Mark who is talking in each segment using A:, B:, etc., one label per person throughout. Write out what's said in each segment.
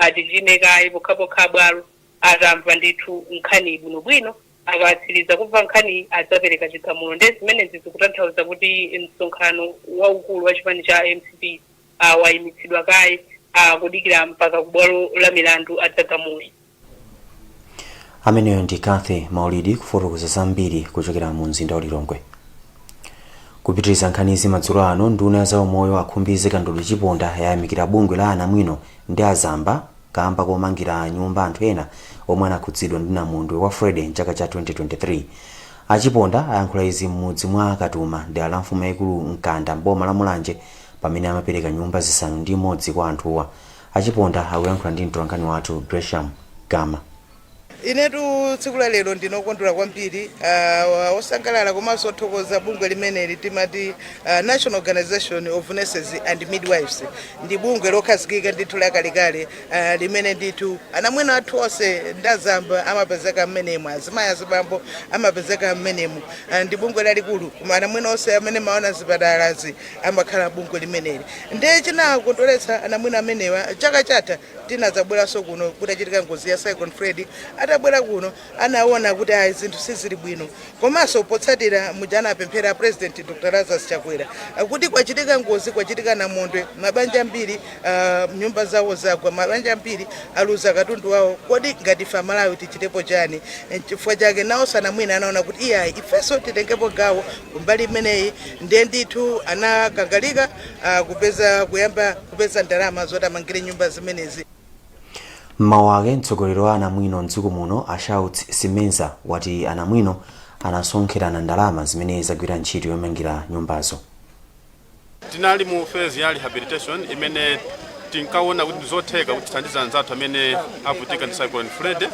A: Ati kaye pokhapokha bwalo atamva ndithu nkhani bwinobwino. Akatsiriza kumva nkhani, adzapereka chigamulo. Ndiye zimenezi zikutanthauza kuti msonkhano waukulu wa chipani cha MCP wayimitsidwa kaye kudikira mpaka kubwalo la milandu adzagamule.
B: Ameneyo ndi Cathy Maulidi kufotokoza zambiri kuchokera mu mzinda wa Lilongwe. Kupitiriza nkhanizi madzulo ano, nduna ya zaumoyo a Khumbize Kandodo Chiponda yayamikira bungwe la anamwino ndi azamba kamba komangira nyumba anthu ena omwe anakhudzidwa ndi namondwe wa Freddy mchaka cha 2023. Achiponda ayankhula izi m'mudzi mwa Katuma, dera la mfumu yayikulu Mkanda, mboma la Mulanje, pamene amapereka nyumba 6 kwa anthuwa. Achiponda akuyankhula ndi mtolankhani wathu Gresham Gama.
C: Inetu tsiku la lero ndinokondwera kwambiri, osangalala komanso othokoza bungwe limeneli timati National Organization of Nurses and Midwives. Ndi bungwe lokhazikika ndithu lakalekale, limene ndithu anamwino athu onse ndazamba amapezeka mmenemu, azimayi, azibambo amapezeka mmenemu. Ndi bungwe lalikulu, koma anamwino onse amene maona zipatalazi amakhala bungwe limeneli. Ndiye chinakondweretsa anamwino amenewa, chaka chatha tinadzabweranso kuno kutachitika ngozi ya Cyclone Freddy. Atabwera kuno anaona kuti ayi, zinthu sizili bwino, komanso potsatira muja anapemphera President Dr Lazarus Chakwera kuti kwachitika ngozi, kwachitika namondwe, mabanja ambiri nyumba zawo zagwa, mabanja ambiri aluza katundu wawo. Kodi ngati ife Amalawi tichitepo chani? Chifukwa chake nawo anamwino anaona kuti iyayi, ifenso titengepo gawo kumbali imeneyi. Ndiye ndithu anakangalika kupeza, kuyamba kupeza ndalama zoti amangire nyumba zimenezi.
B: Mmawu ake, mtsogoleri wa anamwino mdziko muno a Shouts Simenza wati anamwino anasonkherana ndalama zimene zagwira ntchito yomangira nyumbazo.
D: Tinali mu phase ya rehabilitation imene tinkaona kuti ndizotheka kuti tithandize anzathu amene avutika ndi Cyclone Freddy.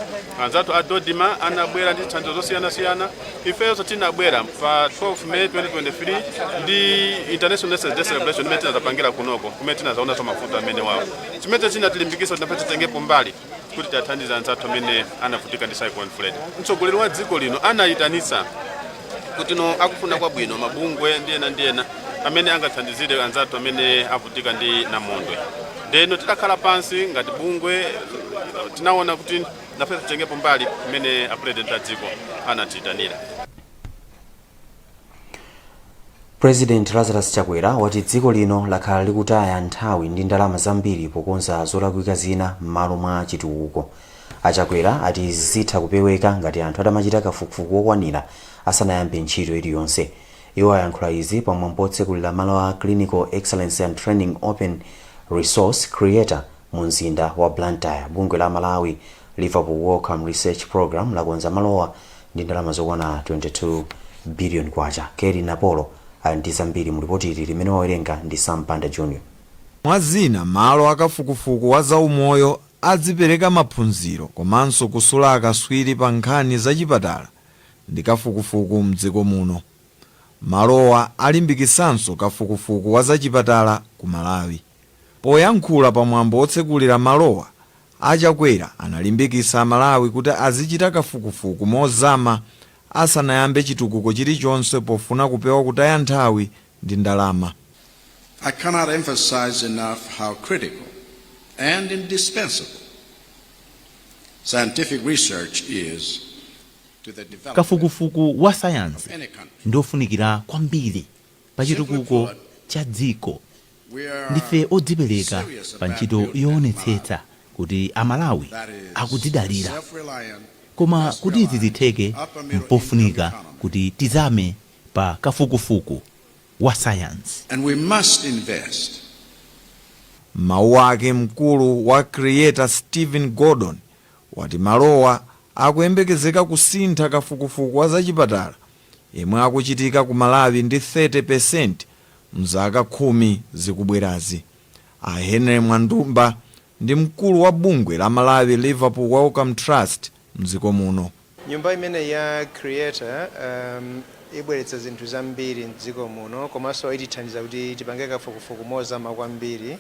D: Anzathu a Dodma anabwera ndi zithandizo zosiyanasiyana. Ifenso tinabwera pa 12 May 2023 ndi International Nurses Day celebration imene tinazapangira kunoko, kumene tinazaonanso mavuto amene wawo, chimene chinatilimbikitsa kuti nafe titengepo mbali kuti tiathandize anzathu amene anavutika ndi Cyclone Freddy. Mtsogoleri wa dziko lino anayitanitsa kuti no, akufuna kwabwino mabungwe ndi ena ndi ena amene angathandizire anzathu amene avutika ndi namondwe. Ndeno tidakhala pansi ngati bungwe, tinaona kuti nafe titengepo mbali kumene a President a dziko anatiyitanira.
B: President Lazarus Chakwera wati dziko lino lakhala likutaya nthawi ndi ndalama zambiri pokonza zolakwika zina m'malo mwa chitukuko. Achakwera ati izi zitha kupeweka ngati anthu atamachita kafukufuku wokwanira asanayambe ntchito iliyonse. Iwo ayankhula izi pamwambo otsekulira malo a Clinical Excellence and Training Open Resource, Creator, mu mzinda wa Blantyre. Bungwe la Malawi Liverpool Wellcome Research Program lakonza malowa ndi ndalama zokwana 22 billion kwacha. Keri Napolo ali ndi zambiri mu ripoti ili limene wawerenga ndi Sam Banda Jr.
E: Mwa zina, malo akafukufuku wa zaumoyo adzipereka maphunziro komanso kusula akaswiri pa nkhani zachipatala ndi kafukufuku mdziko muno. Malowa alimbikisanso kafukufuku wa zachipatala ku Malawi. Poyankhula pamwambo wotsekulira malowa, Achakwera analimbikisa Amalawi kuti azichita kafukufuku mozama asanayambe chitukuko chilichonse pofuna kupewa kutaya nthawi ndi ndalama.
F: I cannot emphasize enough how critical and indispensable scientific research is to the development
G: Kafukufuku wa sayansi
F: of any country.
G: Ndiofunikira kwambiri pa chitukuko cha dziko. Ndife odzipereka pa ntchito yoonetsetsa kuti Amalawi akudzidalira, koma kuti izi zitheke mpofunika kuti tizame pa kafukufuku wa sayansi.
F: And we must invest
E: Mawu ake, mkulu wa Creator Stephen Gordon wati malowa akuyembekezeka kusintha kafukufuku wa zachipatala yemwe akuchitika ku Malawi ndi 30% mzaka 10 zikubwerazi. A Henry Mwandumba ndi mkulu wa bungwe la Malawi Liverpool Wellcome Trust mdziko muno.
H: Nyumba imene ya Creator ibweretsa zinthu zambiri mdziko muno, komanso itithandiza kuti tipange kafukufuku mozama kwambiri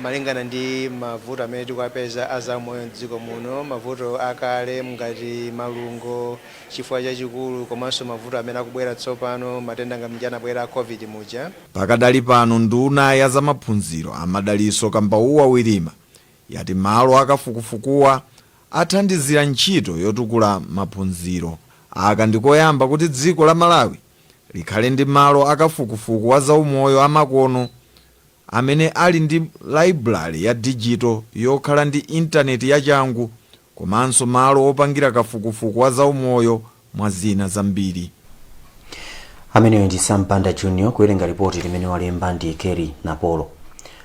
H: malingana ndi mavuto amene tikuwapeza azaumoyo mdziko muno, mavuto akale ngati malungo, chifuwa chachikulu, komanso mavuto amene akubwera tsopano, matenda ngati anabwera a COVID muja.
E: Pakadali pano, nduna ya zamaphunziro a Madalitso Kambauwa Wirima Yati malo akafukufukuwa athandizira ntchito yotukula maphunziro. Aka ndikoyamba kuti dziko la Malawi likhale ndi malo akafukufuku wa zaumoyo amakono amene ali ndi library ya digital yokhala ndi intaneti yachangu, komanso malo opangira kafukufuku wa zaumoyo, mwa zina zambiri.
B: Ameneyo ndi Sam Banda Junior kuwerenga ripoti limene walemba ndi Kerry Napolo.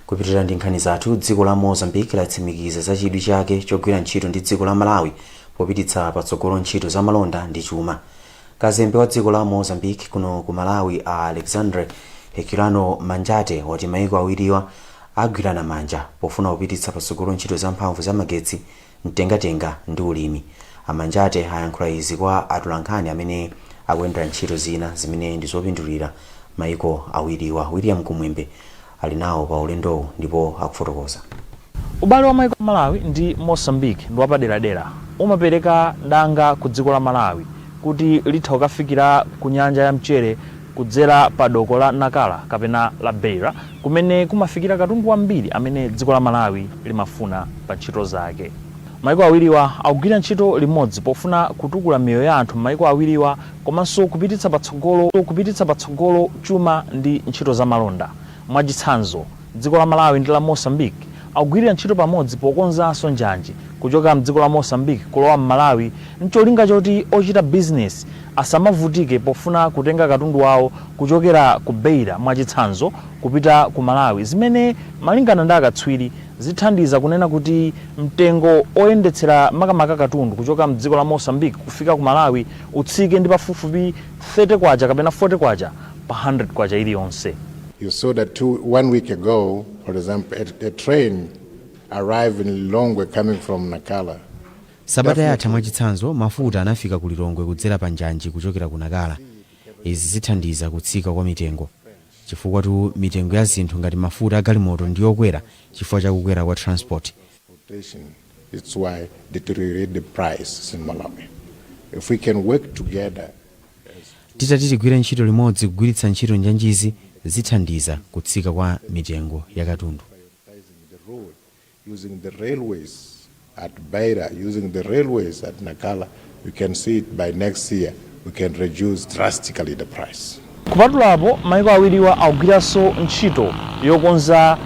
B: Kupitirira ndi nkhani zathu, dziko la Mozambique latsimikiza za chidwi chake chogwira ntchito ndi dziko la Malawi popititsa patsogolo ntchito za malonda ndi chuma. Kazembe wa dziko la Mozambique kuno ku Malawi, a Alexandre Herculano Manjate, wati maiko awiriwa agwirana manja pofuna kupititsa patsogolo ntchito za mphamvu za magetsi, mtengatenga ndi ulimi. Amanjate ayankhula izi kwa atolankhani amene akuyendera ntchito zina zimene ndi zopindulira maiko awiriwa. William Kumwembe ali nawo pa ulendowu ndipo akufotokoza.
I: Ubale wa maiko a Malawi ndi Mozambique ndi wapaderadera. Umapereka danga ku dziko la Malawi kuti litha kukafikira ku nyanja ya mchere kudzera pa doko la Nacala kapena la Beira, kumene kumafikira katundu wambiri amene dziko la Malawi limafuna pa ntchito zake. Maiko awiriwa akugwira ntchito limodzi pofuna kutukula miyoyo ya anthu m'maiko awiriwa komanso kupititsa patsogolo chuma ndi ntchito za malonda. Mwachitsanzo, dziko la Malawi ndi la Mozambique akugwirira ntchito pamodzi pokonzanso njanji kuchoka mdziko la Mozambique kulowa m'Malawi, mcholinga choti ochita bizinesi asamavutike pofuna kutenga katundu wawo kuchokera ku Beira, mwachitsanzo, kupita ku Malawi, zimene malingana ndi akatswiri zithandiza kunena kuti mtengo oyendetsera makamaka katundu kuchoka mdziko la Mozambique kufika ku Malawi utsike ndi pafupifupi 30 kwacha kapena 40 kwacha pa 100 kwacha iliyonse.
J: You saw that one week ago, for example, a train arrived in Lilongwe coming from Nacala.
B: Sabata yatha, mwachitsanzo, mafuta anafika ku Lilongwe kudzera pa njanji kuchokera ku Nakala. Izi zithandiza kutsika kwa mitengo, chifukwa tu mitengo ya zinthu ngati mafuta agalimoto ndi yokwera chifukwa chakukwera kwa transport.
J: Transportation, it's why deteriorate the price in Malawi. If we can work together,
B: Titati tigwire ntchito limodzi kugwiritsa ntchito njanjizi, zithandiza kutsika kwa mitengo ya katundu.
J: Prioritizing the road, using the railways at Beira, using the railways at Nacala, you can see it by next year, we can reduce drastically the price.
I: Kupatulapo, maiko awiriwa akugwiranso ntchito yokonza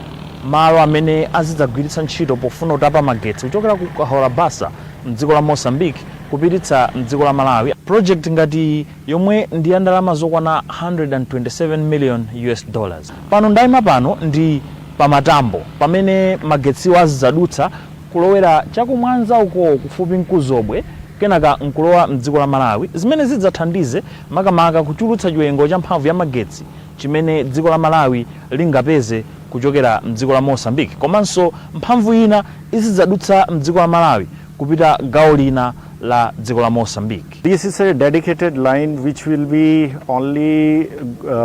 I: malo amene azidzagwiritsa ntchito pofuna kutapa magetsi kuchokera ku Cahora Bassa mdziko la Mozambique kupititsa mdziko la Malawi, project ngati yomwe ndi ya ndalama zokwana 127 million US dollars. Pano ndayima pano ndi pamatambo pamene magetsiwo azidzadutsa kulowera chakumwanza uko kufupi nkuzobwe, kenaka nkulowa mdziko la Malawi, zimene zidzathandize makamaka kuchulutsa chiwerengero cha mphamvu ya magetsi chimene dziko la Malawi lingapeze kuchokera mdziko la Mozambique, komanso mphamvu ina izidzadutsa mdziko la Malawi kupita gawo lina la dziko la Mozambique.
K: This is a dedicated line which will be only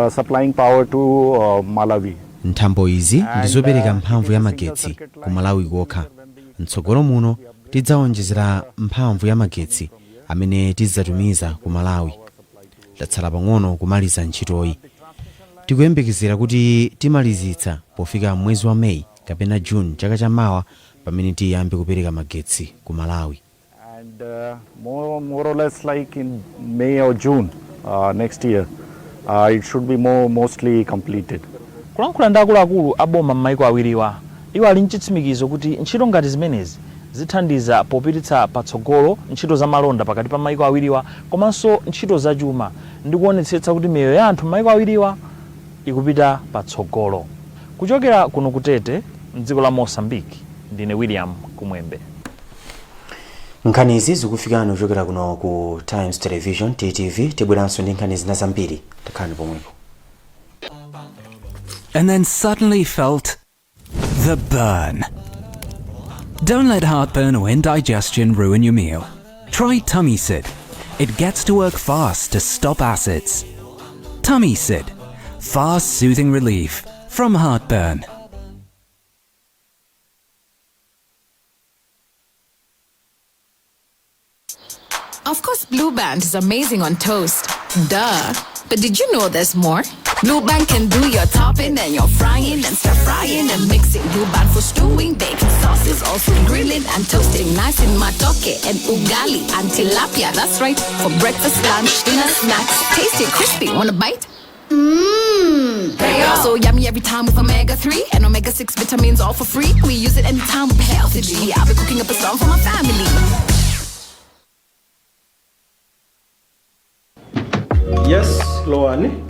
K: supplying power to Malawi.
B: Nthambo izi ndizopereka mphamvu ya magetsi ku Malawi kokha. Mtsogolo muno tidzawonjezera mphamvu ya magetsi amene tidzatumiza ku Malawi. Tatsala pang'ono kumaliza ntchitoyi. Tikuyembekezera kuti timalizitsa pofika mwezi wa Meyi kapena Juni chaka chamawa, pamene tiyambe kupereka magetsi ku Malawi.
K: And more or less like in May or June next year, it should be mostly completed.
I: Kulankhula ndi akuluakulu a boma m'maiko awiriwa, iwo ali mchitsimikizo kuti ntchito ngati zimenezi zithandiza popititsa patsogolo ntchito za malonda pakati pa maiko awiriwa komanso ntchito zachuma, ndi kuonetsetsa kuti miyoyo ya anthu m'maiko awiriwa ikupita patsogolo. Kuchokera kuno kutete mdziko la Mozambique, ndine William Kumwembe.
B: Nkhani izi zikufikani kuchokera kuno ku Times Television, TTV. Tibweranso ndi nkhani zina zambiri, takhalani pomwepo.
L: And then suddenly felt the burn. Don't let heartburn or indigestion ruin your meal. Try Tummy Sid. It gets to work fast to stop acids. Tummy Sid. Fast soothing relief from heartburn.
M: Of course, Blue Band is amazing on toast. Duh. But did you know there's more? Blue Band can do your topping and your frying and stir frying and mixing. Blue Band for stewing, baking sauces, also grilling and toasting. Nice in matoke and ugali and tilapia. That's right, for breakfast, lunch, dinner, snacks. Tasty, crispy. Want a bite? Mmm. So yummy every time with omega 3 and omega 6 vitamins all for free. We use it anytime with healthy G. I'll be cooking up a storm for my family.
N: Yes, lowani.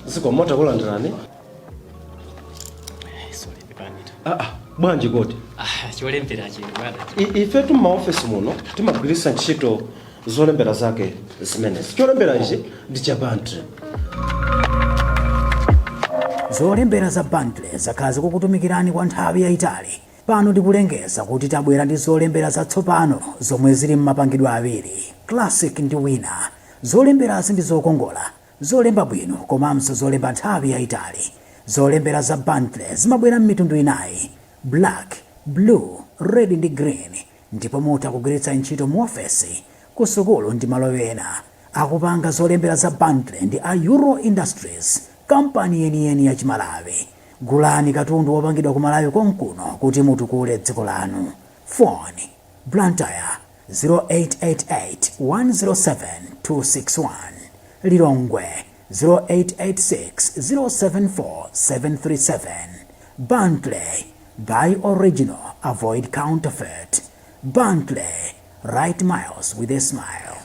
N: Zikomo, takulandirani. Ah, ah, bwanji kodi?
O: Cholembera chino, bwana.
N: Ifetu m'maofesi muno timagwiritsa ntchito zolembera zake zimenezi. Cholembera ichi ndi cha Bentley.
P: Zolembera za Bentley zakhala zikukutumikirani kwa nthawi yayitali. Pano tikulengeza kuti tabwera ndi zolembera zatsopano zomwe zili m'mapangidwe awiri, Classic ndi Wina. Zolemberazi ndi zokongola, zolemba bwino komanso zolemba nthawi yayitali. Zolembera za Bentley zimabwera m'mitundu inayi: black, blue, red ndi green, ndipo mutha kugwiritsa ntchito mu ofesi, ku sukulu ndi malo ena. Akupanga zolembera za Bentley ndi a Euro Industries, kampani yeniyeni ya Chimalawi. Gulani katundu wopangidwa ku Malawi konkuno kuti mutukule dziko lanu. Phone: Blantyre 0888 107 261, Lilongwe 0886 074 737. Bentley, buy original, avoid counterfeit. Bentley, write miles with a smile.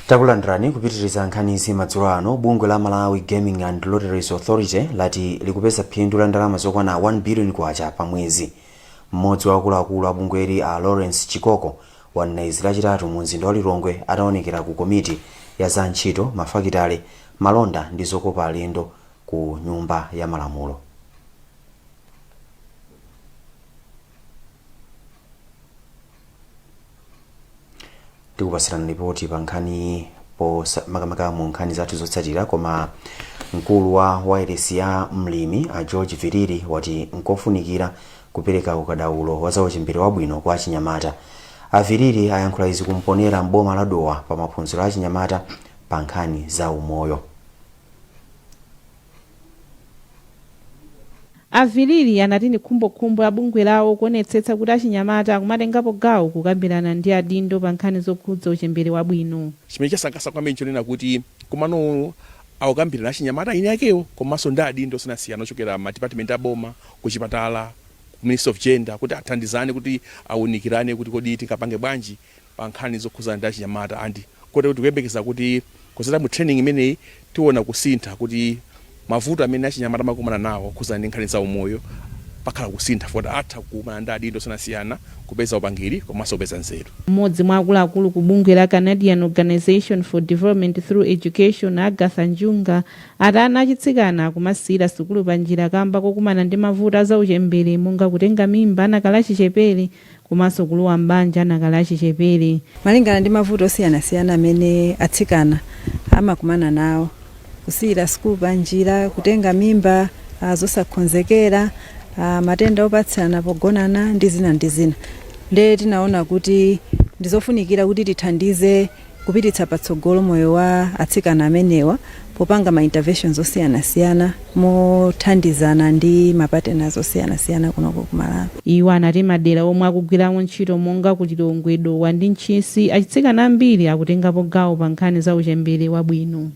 B: Takulandirani kupitiriza nkhanizi madzulo ano. Bungwe la Malawi Gaming and Lotteries Authority lati likupeza phindu la ndalama zokwana 1 billion kwacha pa mwezi. Mmodzi wa akuluakulu a bungweli, a Lawrence Chikoko, wanena izi Lachitatu mu mzinda wa Lilongwe ataonekera ku komiti ya za ntchito, mafakitale, malonda ndi zokopa alendo ku Nyumba ya Malamulo. Tikupasirani ripoti pa nkhani makamaka mu nkhani zathu zotsatira. Koma mkulu wa wailesi ya Mlimi, a George Viriri, wati nkofunikira kupereka ukadaulo wa zauchembere wabwino kwa achinyamata. A Viriri ayankhula izi ku Mponela mboma la Dowa pa maphunziro a achinyamata pa nkhani za umoyo.
Q: A Viriri anati ndi khumbokhumbo la bungwe lawo kuonetsetsa kuti achinyamata akumatengapo gawo kukambirana ndi adindo pa nkhani zokhudza uchembere wabwino.
R: Chimene chasangalatsa kwambiri nchonena kuti kumano akukambirana achinyamata eni akewo komanso ndi adindo osiyanasiyana ochokera ma department aboma, kuchipatala, ku Ministry of Gender, kuti athandizane, kuti awunikirane kuti kodi tingapange bwanji pa nkhani zokhudzana ndi achinyamata. And kotero tikuyembekeza kuti kudzera mu training imeneyi tiona kusintha, kuti mavuto amene achinyamata amakumana nawo okhudzana ndi nkhani za umoyo pakhala kusintha, poti atha kukumana ndi adindo osiyanasiyana, kupeza upangiri komanso kupeza nzeru.
Q: Mmodzi mwa akuluakulu ku bungwe la Canadian Organization for Development Through Education, Agatha Njunga, ati ana achitsikana akumasiyira sukulu panjira kamba kokumana ndi mavuto azauchembere monga kutenga mimba anakali achichepere komanso kulowa m'banja anakali achichepere.
S: Malingana ndi mavuto osiyanasiyana amene atsikana amakumana nawo, kusiyira sukulu panjira, kutenga mimba zosakonzekera, matenda opatsirana pogonana ndi zina ndi zina, nde tinaona kuti ndizofunikira kuti tithandize kupititsa patsogolo moyo wa atsikana amenewa popanga ma interventions osiyanasiyana mothandizana ndi ma partners osiyanasiyana kunoko ku Malawi.
Q: Iwo anati madera omwe akugwiramo ntchito monga ku Lilongwe, Dowa ndi Ntchisi, achitsikana ambiri akutengapo gawo pa nkhani za uchembere wabwino.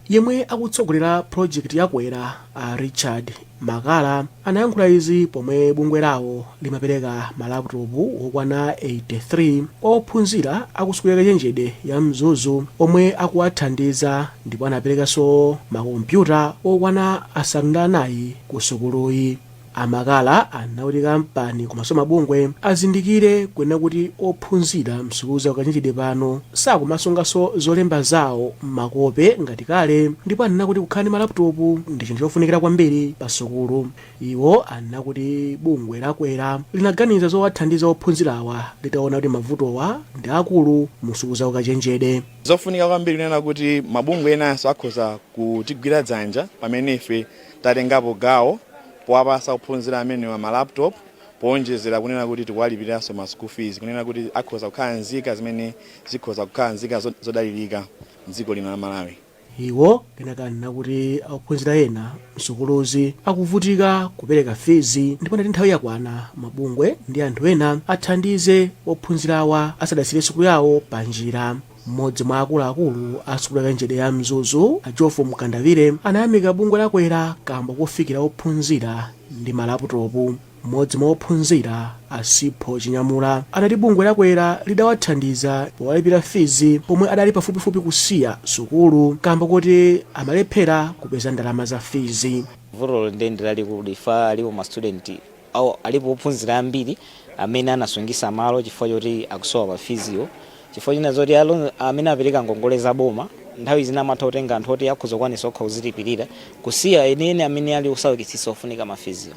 T: Yemwe akutsogolera project yakwera, a Richard Makala, anayankhula izi pomwe bungwe lawo limapereka malaputopu okwana 83 kwa ophunzira akusukulu yakachenjede ya Mzuzu omwe akuwathandiza, ndipo anaperekanso makompyuta okwana 9 ku sukuluyi. Amakala anati kampani komanso mabungwe azindikire kunena kuti ophunzira msukulu za ukachenjede pano sakumasunganso zolemba zawo m'makope ngati kale, ndipo anena kuti kukhala ndi malaputopu ndi chinthu chofunikira kwambiri pa sukulu. Iwo anena kuti bungwe lakwera linaganiza zowathandiza ophunzirawa litaona kuti mavutowa ndi akulu mu sukulu za ukachenjede.
U: Zofunika kwambiri kunena kuti mabungwe enanso akhoza kutigwira dzanja pamene ife tatengapo gawo powapasa ophunzira amenewa ma laptop, powonjezera kunena kuti tikuwalipiriranso ma school fees, kunena kuti akhoza kukhala nzika zimene zikhoza kukhala nzika zodalirika mdziko lino la Malawi.
T: Iwo kenaka anena kuti ophunzira ena msukuluzi akuvutika kupereka fizi, ndipo anati nthawi yakwana mabungwe ndi anthu ena athandize ophunzirawa asadasire sukulu yawo pa njira. Mmodzi mwa akuluakulu a sukulu yakachenjede ya Mzuzu, a Jofo Mkandawire, anayamika bungwe lakwera kamba kofikira ophunzira ndi malaputopu. Mmodzi mwa ophunzira, a Sipho Chinyamula, anati bungwe lakwera lidawathandiza powalipira fizi pomwe adali pafupifupi kusiya sukulu kamba kuti amalephera kupeza ndalama za fizi.
V: Vuto ndi lalikulu. Ifa alipo ma student au alipo ophunzira ambiri amene anasungisa malo chifukwa choti akusowa pa fiziyo, chifukwa china zoti amene apereka ngongole za boma nthawi zina amatha kutenga anthu oti akhoza kukwanisa okha kuzilipirira, kusiya enieni amene ali osaukitsitsa ofunika mafiziyo.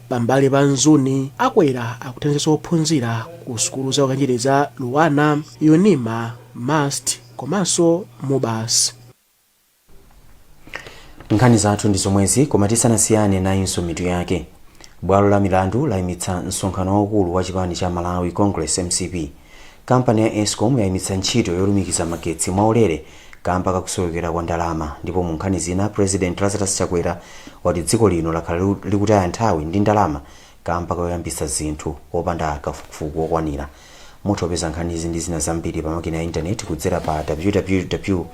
T: Pambali pa Mzuni, akwera akuthandizanso ophunzira ku sukulu za ukachenjede za Luanar, Unima, MUST komanso MUBAS.
B: Nkhani zathu ndi zomwezi, koma tisanasiyane nayinso mitu yake. Bwalo la milandu layimitsa msonkhano waukulu wa chipani cha Malawi Congress, MCP. Kampani ya ESCOM yayimitsa ntchito yolumikiza magetsi mwaulere kamba kakusowekera kwa ndalama. Ndipo mu nkhani zina, President Lazarus Chakwera wati dziko lino lakhala likutaya nthawi ndi ndalama kamba koyambitsa zinthu wopanda kafukufuku wokwanira. Mutha kupeza nkhanizi ndi zina zambiri pa makina ya intaneti kudzera pa www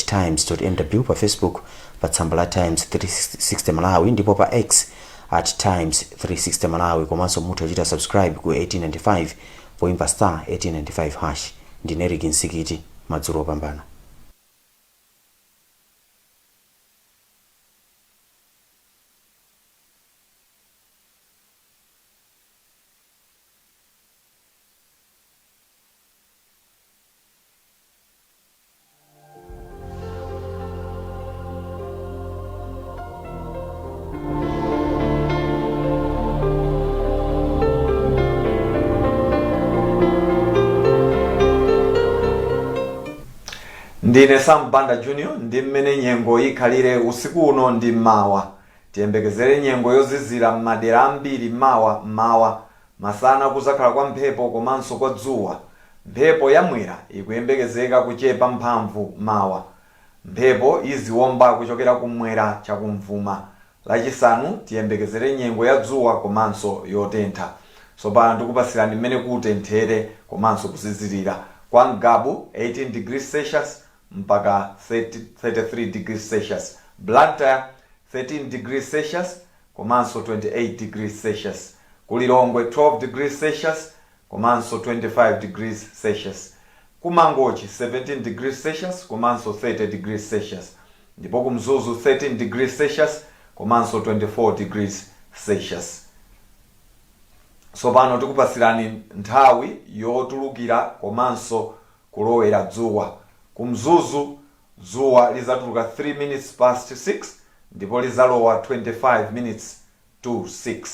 B: times mw, pa Facebook pa tsamba la Times 360 Malawi, ndipo pa X @Times360 Malawi. Komanso mutha kuchita subscribe ku 1895 poimba star 1895 hash. Ndine Eric Nsikiti, madzulo opambana.
E: Ndine Sam Banda Junior. Ndi mmene nyengo ikhalire usiku uno ndi mawa: tiyembekezere nyengo yozizira m'madera ambiri mawa mawa. Masana kuzakhala kwa mphepo komanso kwa dzuwa. Mphepo yamwera ikuyembekezeka kuchepa mphamvu mawa. Mphepo iziwomba kuchokera kumwera chakumvuma. Lachisanu tiyembekezere nyengo ya dzuwa komanso yotentha. Tsopano tikupasirani mmene kutenthere komanso kuzizirira. Kwa Ngabu, 18 degrees Celsius mpaka 30, 33 degrees Celsius. Blantyre, 13 degrees Celsius komanso 28 degrees Celsius. Kulilongwe, 12 degrees Celsius komanso 25 degrees Celsius. Kumangochi, 17 degrees Celsius komanso 30 degrees Celsius, ndipo kumzuzu, 13 degrees Celsius komanso 24 degrees Celsius. Tsopano tikupasirani nthawi yotulukira komanso kulowera dzuwa. Kumzuzu dzuwa lizatuluka 3 minutes past 6 ndipo lizalowa 25 minutes to 6.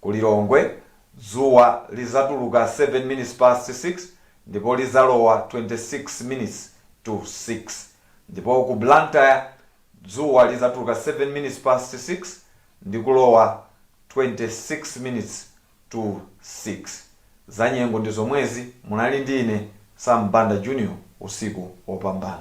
E: Kulilongwe dzuwa lizatuluka 7 minutes past 6 ndipo lizalowa 26 minutes to 6, ndipo ku Blantyre dzuwa lizatuluka 7 minutes past 6 ndi kulowa 26 minutes to 6. Za nyengo ndi zomwezi. Munali ndi ine Sam Banda Junior, usiku wopambana.